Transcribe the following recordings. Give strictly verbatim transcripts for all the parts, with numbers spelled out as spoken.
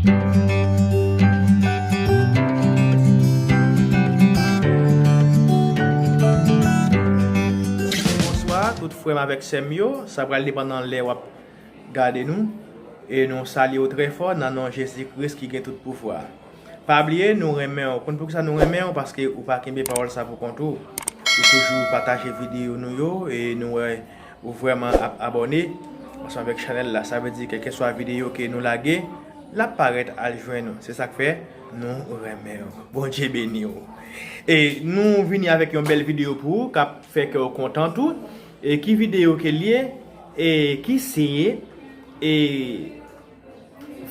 Bonswa, tout frè m avèk sè m yo. Sa pral depann nan lè w ap gade nou. E nou salye w trè fò nan non Jezi Kris ki gen tout pouvwa. Pa bliye, nou renmen w. Konn poukisa nou renmen w? Paske ou pa kenbe pawòl sa pou kont ou. Ou toujou pataje videyo nou yo e nou wè ou vrèman ap abòne ansanm avèk chanèl la. Sa vle di, kèlkeswa videyo ke nou lage, l ap parèt al jwenn ou. Se sa k fè nou renmen w. Bondye beni w. E nou vini avèk yon bèl videyo pou ou, k ap fè kè w kontan tou. E ki videyo ke l ye? E ki siy? E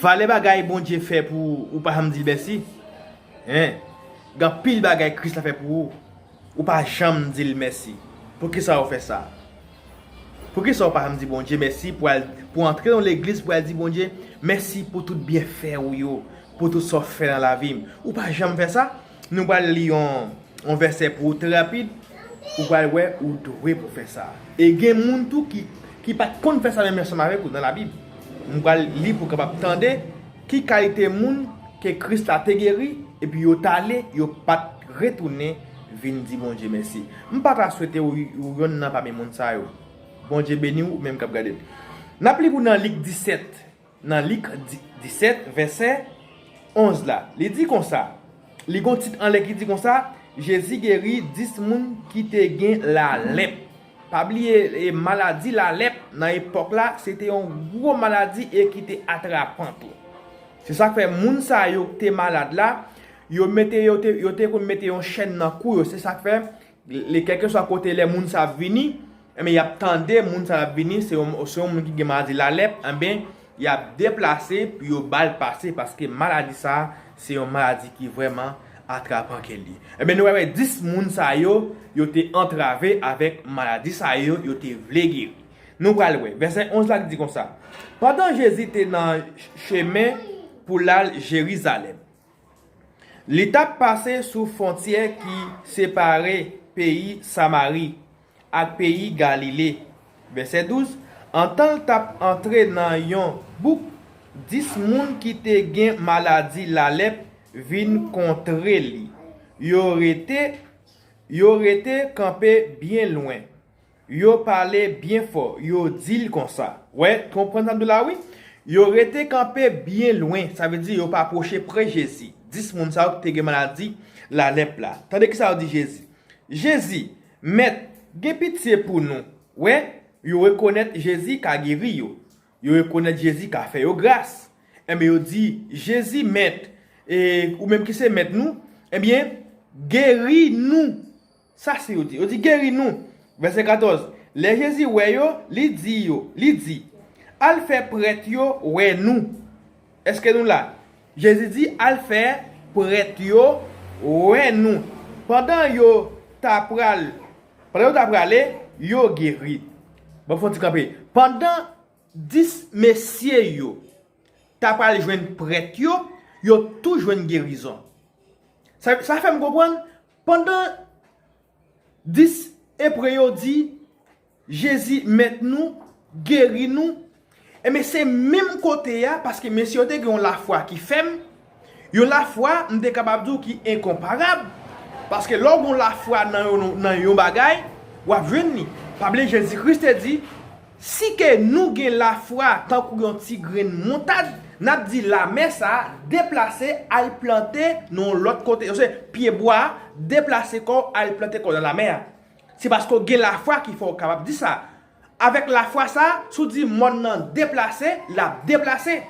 valè bagay Bondye fè pou ou, ou pa janm di l mèsi? Hein? Gen anpil bagay Kris la fè pou ou, ou pa janm di l mèsi. Poukisa w fè sa? Poukisa w pa janm di Bondye mèsi pou al, pou antre nan legliz, pou al di Bondye mèsi pou tout byenfè ou yo, pou tout sa w fè nan lavi m? Ou pa janm fè sa? Nou pral li yon, yon vèsè pou ou trè rapid. Ou pral wè ou dwe pou fè sa. E gen moun tou ki, ki pa t konn fè sa menm ansanm avèk ou nan Labib. Nou pral li pou w kapab tande ki kalite moun ke Kris la te geri, epi yo t ale, yo pa t retounen vin di Bondye mèsi. M pa ta swete ou, ou yonn nan pami moun sa yo. Bondye beni w, ou menm k ap gade m. N ap li pou nan Lik disèt, nan Lik di-, disèt, vèsè onz la. Li di konsa, li gon tit anlè ki di konsa, Jezi geri dis moun ki te gen lalèp. Pa bliye, e, maladi lalèp nan epòk la, se te yon gwo maladi e ki te atrapan tou. Se sa k fè moun sa yo k te malad la, yo mete, yo te, yo te konn mete yon chèn nan kou yo. Se sa k fè, le, kèlkeswa kote lè moun sa ap vini, enben, y ap tande moun sa ap vini, se yon, se yon moun ki gen maladi lalèp, enben, y ap deplase pou yo ba l pase, paske maladi sa, se yon maladi ki vrèman atrapan ke l ye. Enben, nou wè dis moun sa yo, yo te antrave avèk maladi sa yo, yo te vle geri. Nou pral wè, vèsè onz la ki di konsa, pandan Jezi te nan chemen pou l al Jerizalèm, li t ap pase sou fwontyè ki separe peyi Samari ak peyi Galile. Vèsè douz, antan l t ap antre nan yon bouk, dis moun ki te gen maladi lalèp vin kontre li. Yo rete, yo rete kanpe byen lwen. Yo pale byen fò, yo di l konsa. Wè, konprann sa m di w la, wi. Yo rete kanpe byen lwen, sa vle di yo pa pwoche pre Jezi. Dis moun sa yo ki te gen maladi lalèp la. Tande kisa yo di Jezi. Jezi, Mèt, gen pitye pou nou. Wè, yo rekonèt Jezi ka geri yo. Yo rekonèt Jezi ka fè yo gras. Enben, yo di, Jezi, Mèt, e ou menm ki se Mèt nou, enben, geri nou. Sa se yo di. Yo di, geri nou. Vèsè katòz, lè Jezi wè yo, li di yo, li di, al fè prèt yo wè nou. Èske nou la? Jezi di, al fè prèt yo wè nou. Pandan yo ta pral, pandan yo ta prale, yo geri. Bon, fon ti kanpe. Pandan dis mesye yo ta pral jwenn prèt yo, yo tou jwenn gerizon. Sa, sa fè m konprann, pandan dis Ebre yo di, Jezi, Mèt nou, geri nou. Enben, se menm kote a, paske mesye yo te gen yon lafwa ki fèm, yon lafwa, m te kapab di w, ki enkonparab, paske lè w gen yon lafwa nan yon, nan yon bagay, w ap jwenn li. Pa bliye, Jezi Kris te di, si ke nou gen lafwa tankou yon ti grenn moutad, n ap di lamè sa a, deplase, al plante nan yon lòt kote. Yo se pyebwa a, deplase kò w, al plante kò w nan lamè a. Se paske w gen lafwa ki fè w kapab di sa. Avèk lafwa sa a, si w di mòn nan deplase, l ap deplase.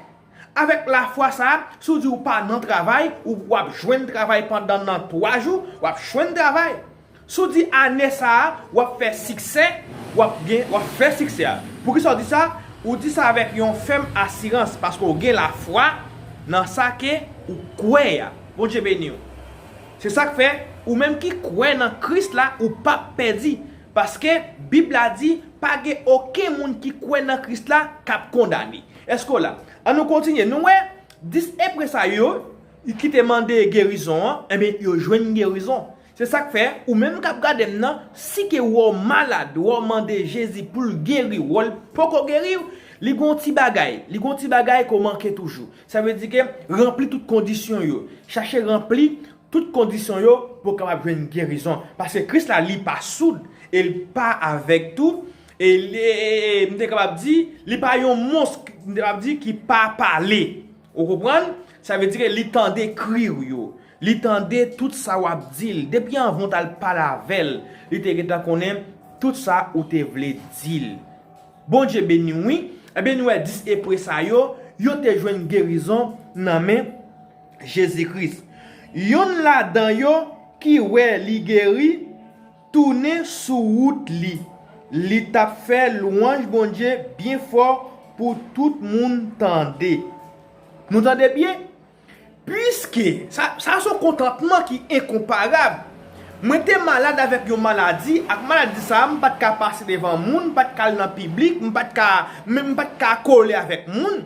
Avèk lafwa sa a, si w di w pa nan travay, ou w ap jwenn travay pandan nan twa jou, w ap jwenn travay. Si w di ane sa a, w ap fè siksè, w ap gen, w ap fè siksè a. Poukisa w di sa? Ou di sa avèk yon fèm asirans, paske w gen lafwa nan sa ke ou kwè a. Bondye beni w. Se sa k fè, ou menm ki kwè nan Kris la, ou p ap pèdi. Paske Bib la di, pa gen okenn moun ki kwè nan Kris la k ap kondane. Èske w la? Ann nou kontinye. Nou wè, dis Ebre sa yo, ki te mande gerizon an, enben, yo jwenn gerizon. Se sa k fè, ou menm k ap gade m nan, si ke w wè w malad, w wè w mande Jezi pou l geri w, w wè l poko geri w, Li gon ti bagay, li gon ti bagay ke w manke toujou. Sa vle di ke ranpli tout kondisyon yo. Chache ranpli tout kondisyon yo pou w kapab jwenn gerizon. Paske Kris la, li pa soud, e li pa avèg tou, e li, e, e, e, m te kapab di, li pa yon mons, m te kapab di, ki pa pale. Ou konprann? Sa vle di ke li tande kri w yo. Li tande tout sa w ap di l. Depi anvan w t al pale avè l, li te gentan konnen tout sa ou te vle di l. Bondye beni w, wi. Ebyen, nou wè dis epre sa yo, yo te jwenn gerizon nan men Jezi Kris. Yonn ladan yo ki wè li geri, tounen sou wout li. Li t ap fè lwanj Bondye byen fò pou tout moun tande. Nou tande byen? Piske sa, sa se yon kontantman ki enkonparab. Mwen te malad avèk yon maladi, ak maladi sa a, m pa t ka pase devan moun, m pa t ka al nan piblik, m pa t ka, men m pa t ka kole avèk moun.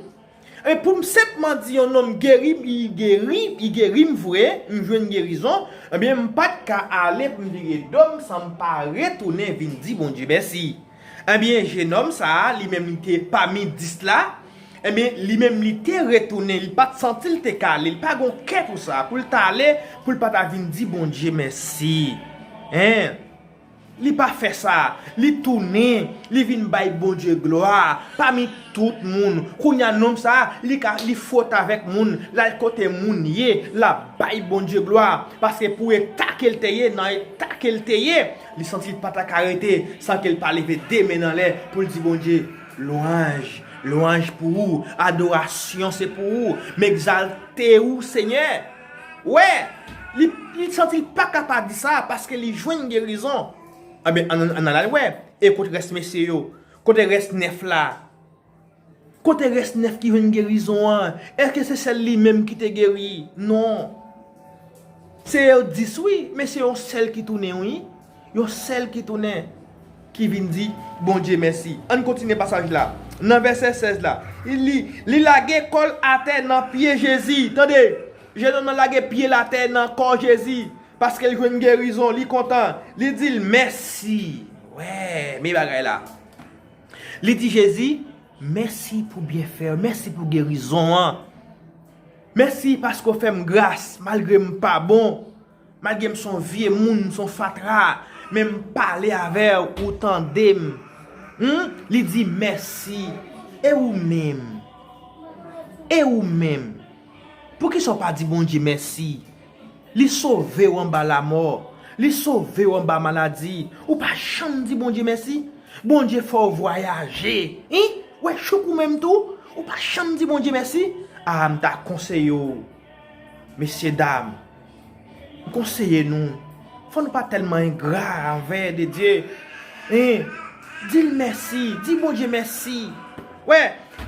E pou m senpman di yon nonm geri, li geri, li geri m vre, m jwenn gerizon, ebyen, m pa t ka ale pou m vire do m san m pa retounen vin di Bondye mèsi. Ebyen, jenòm sa a, li menm li te pami dis la, ebyen, li menm li te retounen, li pa t santi l te ka ale, li pa gon kè pou sa, pou l t ale, pou l pa ta vin di Bondye mèsi. Hein? Li pa fè sa. Li tounen, li vin bay Bondye glwa pami tout moun. Kounye a, nonm sa a, li ka, li fwote avèk moun, l al kote moun ye, l ap bay Bondye glwa. Paske pou eta ke l te ye, nan eta ke l te ye, li santi l pa ta ka rete san ke l pa leve de men n anlè pou l di Bondye, lwanj, lwanj pou ou, adorasyon se pou ou, m egzalte ou, Senyè. Wè, li, li santi l pa ka pa di sa paske li jwenn gerizon. Anben, ann, ann, ann al wè. E kote rès mesye yo? Kote rès nèf la? Kote rès nèf ki jwenn gerizon an? Èske se sèl li menm ki te geri? Non. Se yo dis, wi, men se yon sèl ki tounen, wi. Yon sèl ki tounen, ki vin di Bondye mèsi. Ann kontinye pasaj la. Nan vèsè sèz la, li, li lage kò l atè nan pye Jezi. Tande, jenòm nan lage pye l atè nan kò Jezi, paske l jwenn gerizon, li kontan. Li di l mèsi. Wè, men bagay la. Li di Jezi, mèsi pou byenfè, mèsi pou gerizon an. Mèsi paske w fè m gras, malgre m pa bon, malgre m se yon vye moun, m se yon fatra, men m pale avè w, ou tande m. Hmm? Li di mèsi. E ou menm? E ou menm? Poukisa w pa di Bondye mèsi? Li sove w anba lamò. Li sove w anba maladi. Ou pa janm di Bondye mèsi? Bondye fè w vwayaje. Hein? Wè chouk ou menm tou. Ou pa janm di Bondye mèsi? A, m ta konseye w. Mesye dam, m konseye nou. Fò nou pa tèlman engra anvè de Dye. Hein? Di l mèsi. Di Bondye mèsi. Wè,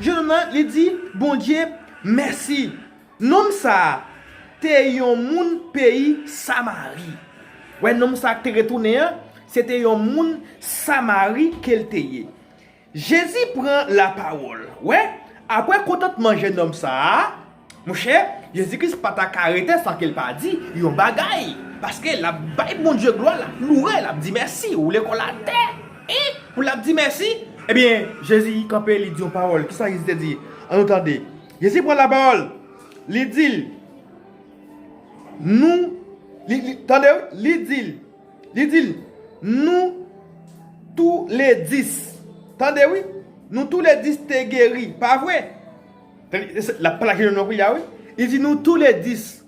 jenòm nan, li di Bondye mèsi. Nonm sa a te yon moun peyi Samari. Wè, nonm sa a k te retounen an, se te yon moun Samari ke l te ye. Jezi pran lapawòl. Wè, apre kontantman jennonm sa a, monchè, Jezi Kris pa ta ka rete san ke l pa di yon bagay. Paske l ap bay Bondye glwa, l ap louwe, l ap di mèsi, woule kò l atè. Hein? Pou l ap di mèsi. Ebyen, Jezi kanpe, li di yon pawòl. Kisa Jezi te di? Ann nou tande. Jezi pran lapawòl. Li di l, nou, li, li, tande wi, li di l, li di l, nou toulèdis, tande wi, nou toulèdis te geri, pa vre? Tande, l ap pale ak jennonm nan kounye a wi. Li di nou toulèdis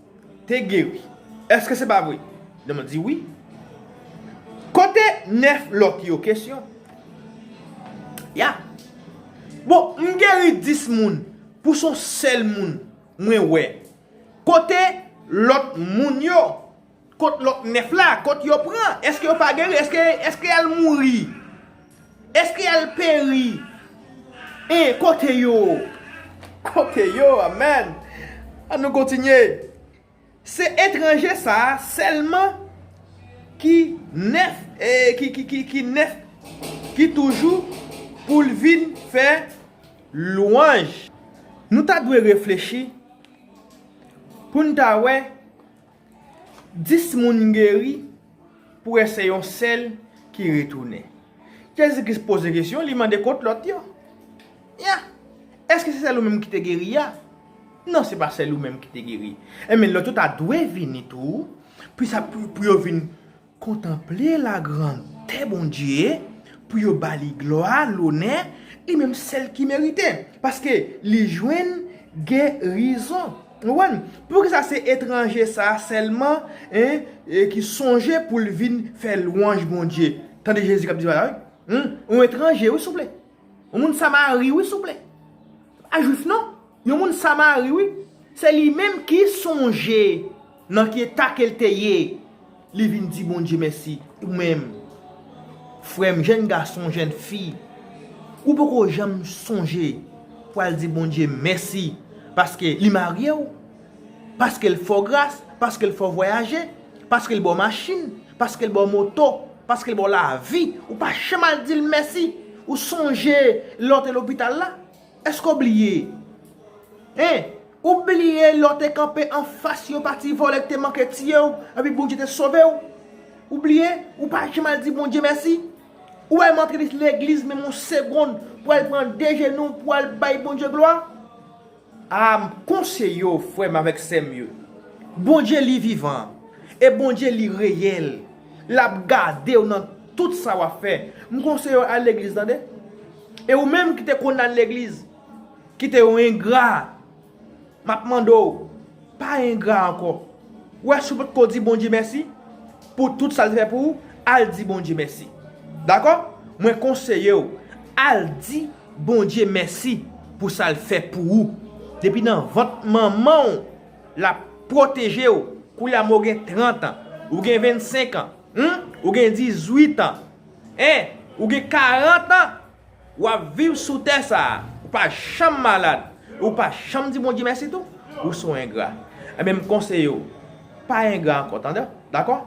te geri. Èske se pa vre? Jennonm nan di wi. Kote nèf lòt yo? Kesyon. Ya. Bon, m geri dis moun, pou se yon sèl moun mwen wè. Kote lòt moun yo? Kot lòt nèf la? Kot yo pran? Èske yo pa geri? Èske, èske y al mouri? Èske y al peri? Hein, kote yo? Kote yo? Amèn. Ann nou kontinye. Se etranje sa a sèlman ki nèf, e, ki, ki, ki, ki nèf, ki toujou pou l vin fè lwanj. Nou ta dwe reflechi pou n ta wè dis moun geri pou wè se yon sèl ki retounen. Jezi Kris poze kesyon, li mande kot lòt yo. Ya. Èske se sèl ou menm ki te geri a? Non, se pa sèl ou menm ki te geri. Enben, lòt yo ta dwe vini tou, pou sa, pou, pou yo vin kontanple lagrandè Bondye, pou yo ba li glwa, lonè, li menm sèl ki merite. Paske li jwenn gerizon. Ou konprann? Poukisa se etranje sa a sèlman, en, e ki sonje pou l vin fè lwanj Bondye? Tande Jezi k ap di sa la, wi. Hmm? Yon etranje, wi, souple. Yon moun Samari, wi, souple. Pa jwif, non. Yon moun Samari, wi. Se li menm ki sonje nan ki eta ke l te ye. Li vin di Bondye mèsi. Ou menm, frè m, jèn gason, jèn fi, ou poko janm sonje pou al di Bondye mèsi paske li marye w, paske l fè w gras, paske l fè w vwayaje, paske l ba w machin, paske l ba w moto, paske l ba w lavi, ou pa janm al di l mèsi. Ou sonje lè w te lopital la? Èske w bliye? Hein? Ou bliye lè w te kanpe anfas yon pati vòlè ki te manke tiye w, epi Bondye te sove w? Ou bliye? Ou pa janm al di Bondye mèsi? Ou wè m antre legliz menm yon segonn pou al pran de jenou pou al bay Bondye glwa? A, m konseye w, frè m avèk sè m yo. Bondye li vivan. E Bondye li reyèl. L ap gade w nan tout sa w ap fè. M konseye w al legliz, tande. E ou menm ki te konn al legliz, ki te yon engra, m ap mande w, pa engra ankò. Ou wè, si w potko di Bondye mèsi pou tout sa l te fè pou ou, al di Bondye mèsi. Dakò? Mwen konseye w, al di Bondye mèsi pou sa l fè pou ou. Depi nan vant manman w, l ap pwoteje w. Kounye a, men w gen trant an, ou gen vennsenk an, hmm? Ou gen dizuit an, en, ou gen karant an, w ap viv sou tè sa a, ou pa janm malad, ou pa janm di Bondye mèsi tou, ou se yon engra. Enben, m konseye w, pa engra ankò, tande? Dakò?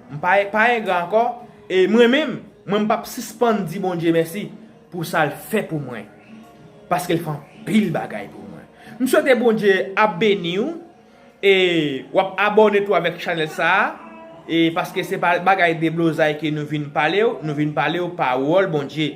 M pa, pa engra ankò, e mwen menm, mwen m p ap sispann di Bondye mèsi pou sa l fè pou mwen. Paske l fè anpil bagay pou mwen. M swete Bondye ap beni w, e w ap abòne tou avèk chanèl sa a, e paske se pa bagay deblozay ke nou vin pale w, nou vin pale w pawòl Bondye.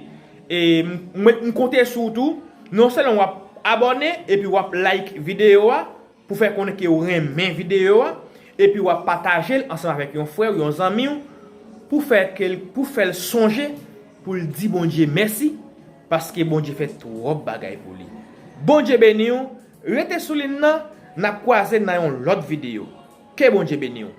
E m, mwen, m konte sou w tou, non sèlman w ap abòne, epi w ap like videyo a, pou fè konnen ke w renmen videyo a, epi w ap pataje l ansanm avèk yon frè w, yon zanmi w, pou fè ke l, pou fè l sonje, pou l di Bondye mèsi, paske Bondye fè twòp bagay pou li. Bondye beni w, rete sou liy nan, n ap kwaze nan yon lòt videyo. Ke Bondye beni w.